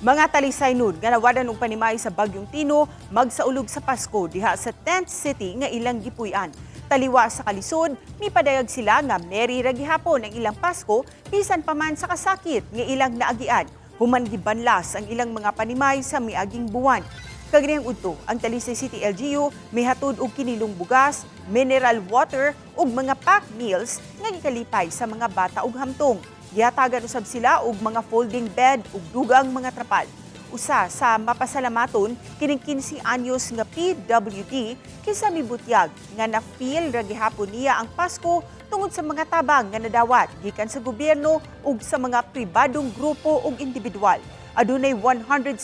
Mga Talisaynon nga nawadan og panimay sa Bagyong Tino magsaulog sa Pasko diha sa Tent City nga ilang gipuy-an. Taliwa sa kalisod, mipadayag sila nga merry ra gihapon ang ilang Pasko bisan pa man sa kasakit nga ilang naagian human gibanlas ang ilang mga panimay sa miaging buwan. Kaganihang udto, ang Talisay City LGU mihatod og kinilong bugas, mineral water ug mga packed meals nga gikalipay sa mga bata ug hamtong. Gihatagan usab sila og mga folding bed ug dugang mga trapal. Usa sa mapasalamaton kining 15 anyos nga PWD kinsa mibutyag nga na-feel ra gihapon niya ang Pasko tungod sa mga tabang nga nadawat gikan sa gobyerno ug sa mga pribadong grupo ug individual. Adunay 163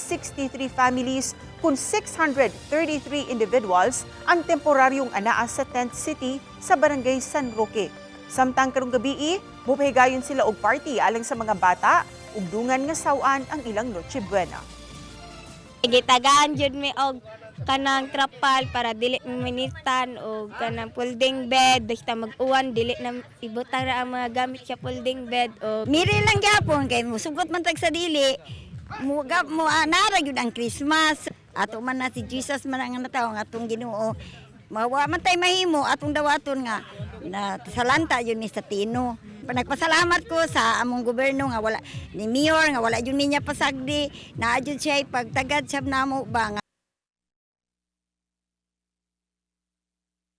families kun 633 individuals ang temporaryong anaa sa Tent City sa Barangay San Roque. Samtang karong gabii, mupahigayon sila og party alang sa mga bata ug dungan nga saw-an ang ilang Noche Buena. Gitagaan jud mi og kanang trapal para dili mi mainitan og kanang folding bed basta mag-uwan, dili na ibutang ra ang mga gamit sa folding bed o Merry lang gyapon kay musugot man tag sa dili. Mo gap mo nara gyud ang Christmas. Ato man na si Jesus man ang natawo nga atong Ginoo. Mawa man tay mahimo atong dawaton nga na salanta yun ni sa Tino. Nagpasalamat ko sa among gobyerno nga wala ni mayor nga wala jud niya pasagdi, naa jud siya pagtagad sab namo ba nga.